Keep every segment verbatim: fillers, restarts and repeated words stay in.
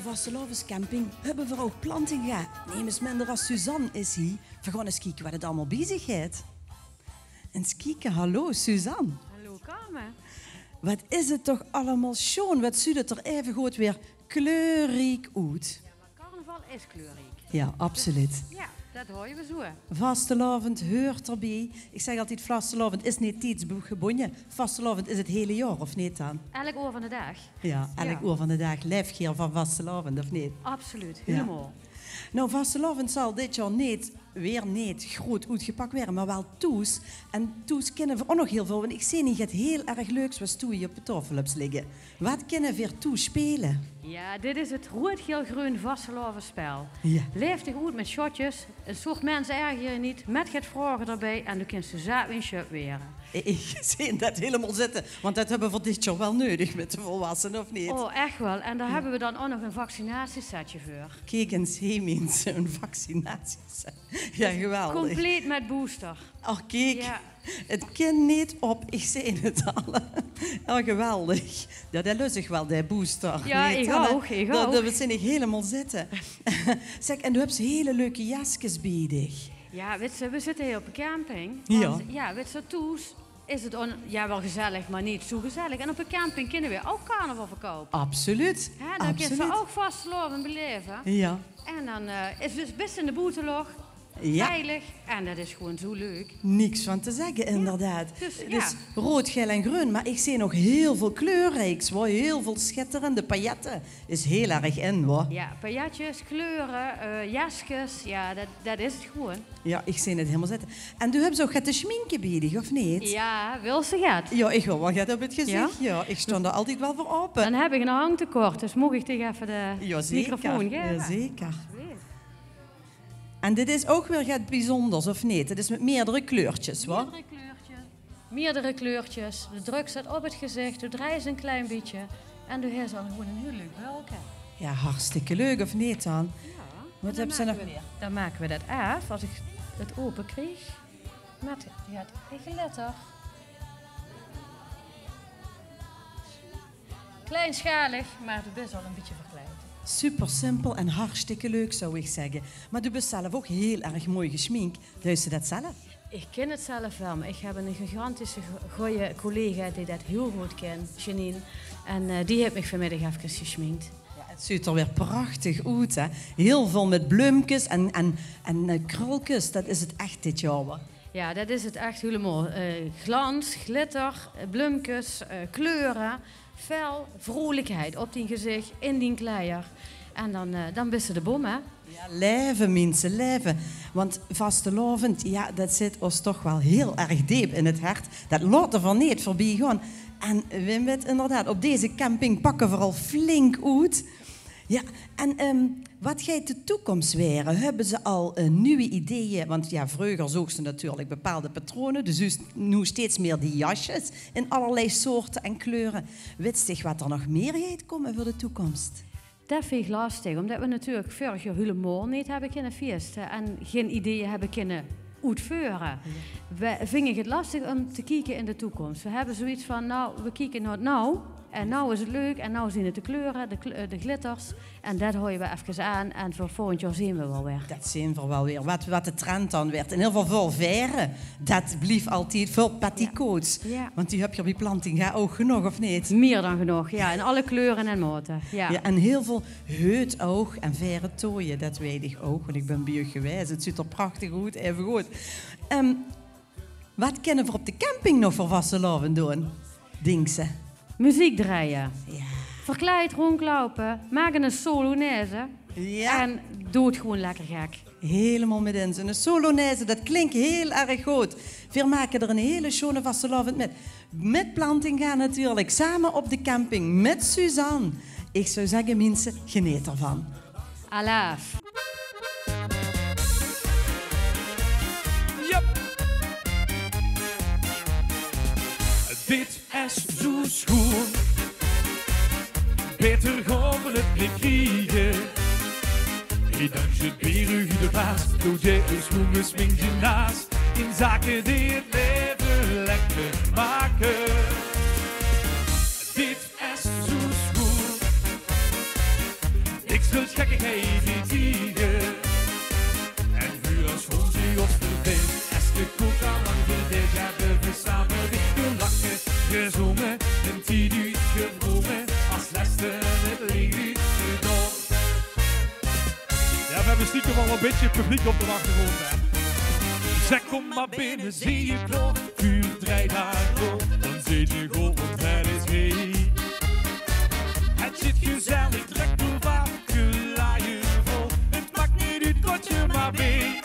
Vastelaovescamping höbbe veer ouch Plantinga. Nemes minder es Suzanne is hie. Veer gaon ins kieke waat 't allemaol bie zich haet. Ins kieke, hallo Suzanne. Hallo Carmen. Waat is 't toch allemaol sjoon. Waat zuut 't d'r aevegood weer kleurriek oet. Jao, mer carnaval is kleurriek. Jao, absoluut. Dus, jao, det haoje veer zoe. Vastelaovend heurt d'rbie. Ich zègk altied, vastelaovend is neet tiedsgebónje. Vastelaovend is 't hiele jaor, of neet dan? Elk oor van de daag. Jao, elk oor van de daag. Laef geer van vastelaovend, of neet? Absoluut, hielemaol. Noe, vastelaovend zal dit jaor neet, weer neet groeat oetgepak waere, mer waal thoes. En thoes kinne veer ouch nog hiel väöl, want ich zeen hie get hiel erg leuks waat doe hie op de taofel höbs ligke. Waat kinne veer thoes speule? Jao, dit is 't roead-gael-greun vastelaovesspel. Jao. Laef dich oet mit shotjes, ein soort Minse erger dich neet, mit get vraoge d'rbie en doe kins zoe zaat wie ein sjöp waere. Ich zeen det hielemaol zitte, want det höbbe veer dit jaor waal neudig mit de volwassene, of neet? Oh, ech waal. En dao höbbe veer dan ouch nog ein vaccinatiesetje veur. Kiek ins, hè, minse, ein vaccinatieset. Jao, geweldig. Compleet mit booster. Och, kiek. Jao. 't Kin neet op, ich zeen 't al. Oh, geweldig. Jao, dae lus ich waal, dae booster. Jao, ich ouch, ich ouch. Dao zeen ich hielemaol zitte. Zèk, en doe höbs hiel leuke jeskes bie dich. Jao, wits se, veer zitte hie op de camping. Jao. Want, jao, wits se, thoes is 't on-, jao, waal gezellig, mer neet zoe gezellig. En op de camping kinne veer ouch carnaval verkoupe. Absoluut. Hè, dan kins se ouch vastelaovend belaeve. Jao. En dan, eh, is dus bis in de boeteloch. Jao. Veilig. En det is gewoon zoe leuk. Niks van te zègke, inderdaad. Dus, jao. Dus roead, gael en greun, mer ich zeen nog hiel väöl kleurrieks, wo hiel väöl sjitterende paillette is hiel erg in, wo. Jao, pailletjes, kleure, eh, jeskes, jao, det, det is 't gewoon. Jao, ich zeen 't hielemaol zitte. En doe höbs ouch get te sjminke bie dich, of neet? Jao, wils se get? Jao, ich wil waal get op 't gezich. Jao? Jao, ich sjtaon dao altied waal veur aope. Dan höb ich ein hangtekort, dus maag ich dich effe de microfoon gaeve? Jao, zeker. Jao, zeker. Alsjeblieft. En dit is ouch weer get bezunders, of neet? 't Is mit meerdere kleurtjes, wa? Meerdere kleurtjes. Meerdere kleurtjes. De dröks det op 't gezich, de dreis ein klein bietje. En doe höbs al gewoon ein hiel leuk bölke. Jao, hartstikke leuk, of neet dan? Jao. Waat höbs se nog? Dan make veer det aaf. Es ich 't aope krieg. Mit, jao, de glitter. Kleinsjalig, mer doe bis al ein bietje verkleid. Super simpel en hartstikke leuk, zou ich zègke. Mer doe bis zelf ouch hiel erg mooi gesjmink. Deis se det zelf? Ich kin 't zelf waal, mer ich höb ein gigantische go-, gooj collega dae det hiel good kin, Janine. En, eh, die haet mich vanmiddig efkes gesjmink. Jao, 't zuut d'r weer prachtig oet, hè. Hiel väöl mit bleumkes en, en, en, eh, krulkes. Det is 't ech dit jaor, wa? Jao, det is 't ech hielemaol. Eh, glans, glitter, eh, bleumkes, eh, kleure, fel, vrolijkheid op dien gezich, in dien kleier. En dan, eh, dan bis se de bom, hè? Jao, laeve, minse, laeve. Want vastelaovend, jao, det zit ós toch waal hiel erg deep in 't hert. Det laote veer neet veurbie gaon. En Wim wit inderdaad, op deze camping pakke veer al flink oet. Jao, en, ehm, waat geit de toekóms waere? Höbbe ze al, eh, nuuj ideeë? Want jao, vreuger zoogs se natuurlik bepaalde patrone. Doe zuus noe steeds mieër die jasjes in allerlei soorte en kleure. Wits dich waat d'r nog mieër geit kómme veur de toekóms? Det vinj ich lastig, ómdet veer natuurlik veurig jaor hielemaol neet höbbe kinne fieste en gein ideeë höbbe kinne oetveure. Jao. Veer vinje 't lastig óm te kieke in de toekóms. Veer höbbe zoeiets van, noe, veer kieke nao 't noe. En noe is 't leuk en noe zeen 't de kleure, de kle-, eh, de glitters. En det haoje veer efkes aan en veur volgend jaor zeen veer waal weer. Det zeen veer waal weer. Waat, waat de trend dan weurt. In eder geval väöl vaere. Det blief altied, väöl petticoats. Jao. Want die höb geer bie Plantinga ouch genóg, of neet? Mieër dan genóg, jao. In alle kleure en maote. Jao. Jao, en hiel väöl heut ouch en vaeretooie, det weit ich ouch, want ich bön bie uch gewaes. 't Zuut d'r prachtig oet, aevegood. Ehm, waat kinne v'r op de camping nog veur vastelaovend doon, dinks se? Meziek drejje. Jao. Verkleid róndjloupe, make 'n solonaise. Jao. En doot gewoen lekker gek. Hielemaol mit eins. 'n Solonaise, det klink hiel erg good. Veer make d'r 'n hiele sjoone vastelaovend mit. Mit Plantinga natuurlik, same op de camping mit Suzanne. Ich zou zègke, minse, geneet d'rvan. Alaaf. Yep. Dit es zoe sjoen. Baeter gaon v'r 't neet kriege. Hie danse Beer, Huub de Baas, doe d'r is, noe is mien gymnaas. In zake die 't laeve lekker make. Dit es zoe sjoen. Niks Gekkigheid die tiege. En vuur as Frans die os verbeeld. Es de koek al lang verdeeld, höbbe v'r same weer gelache, gezonge, en tien uur gevronge, as leste 't leed uutgedaon. Jao, v'r höbbe stiekem al e bietje publiek op de achtergróndj, hè. Zèk: kóm mer binne, zeen geer klaor? Vuur drejt dao door, dan zeet geer good waat 't is. Hey, 't zit gezellig drök, door vakke, laje vol. 't Maak neet oet, kóm geer mer bie.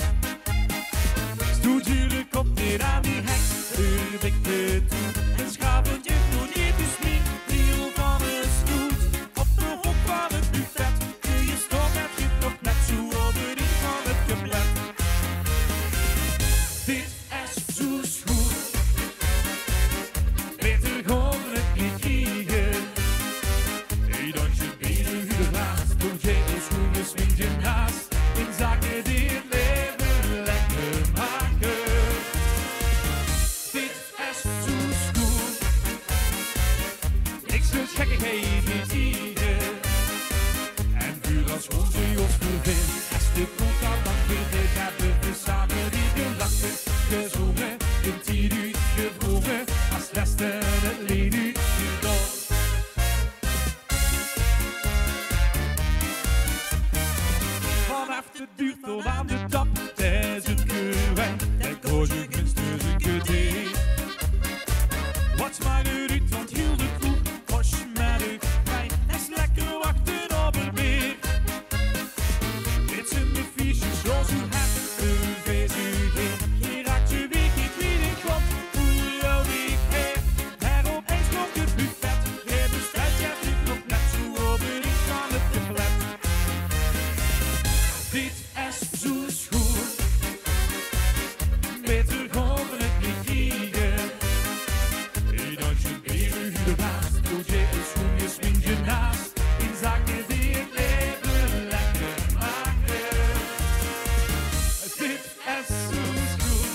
Stoot geer de kop neet aan die hek, heur ik 't toe. En schaaf 't juf nog neet te smie, die van de stoet. Op de hook van 't buffet, geer staot 't juf nog net zoe op 't ind van 't keplet. Dit es zoe sjoen. Baeter gaon v'r 't neet kriege. Hey, dan zit binne uur de laatst, toen geer is sjoen gesminkt en naas. In zake die 't laeve lekker make. Dit es zoe sjoen. Niks es gekkigheid die tiege. En vuur as Frans die os verbeeld. Es de koek al lang verdeeld, höbbe v'r same weer gelache, gezonge, en tien uur gevronge, as leste 't leed uutgedaon. Vanaaf de deur tot aan de tap, dao is 'n keuwei, dao koos ich minstens 'n kwarteer. Waat maak 't oet, want hiel de kroeg kos mer de wien, es lekker wachte op 't beer. Dit zeen de fiesjes, zoe zoe het, de V C G. Geer raakt de week neet kwiet, want hoe loof ich her? Dao op ins nog 't buffet, geer bestelt, jao, 't nog net zoe op 't ind van 't keplet. Dit es zoe sjoen. Baeter gaon v'r 't neet kriege. Hey, dan zit binne uur de laatst, toen geer is sjoen gesminkt en naas. In zake die 't laeve lekker make. Dit es zoe sjoen.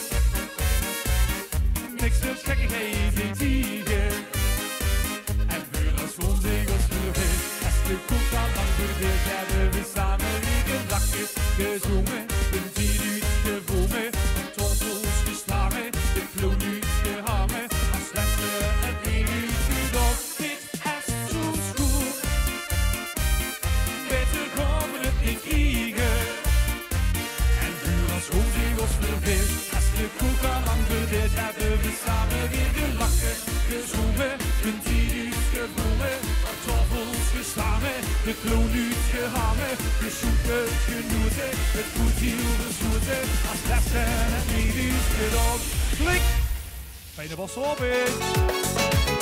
Niks es gekkigheid die tiege. En vuur as Frans die os verbeeld. Es de koek al lang verdeeld, höbbe v'r same weer gelache, gezonge, en tien uur gevronge, op taofels gestange, de kloon uutgehange, as leste 't leed uutgedaon. Dit es zoe sjoen. Baeter gaon v'r 't neet kriege. En vuur as Frans die os verbeeld. Es de koek al lang verdeeld, höbbe v'r same weer gelache, gezonge, en tien uur gevronge, op taofels gestange, de kloon uutgehange, gesjoekeld, genote, 't good hiel besjote, as leste 't leed uutgedaon. Klik! Fijne vastelaovend!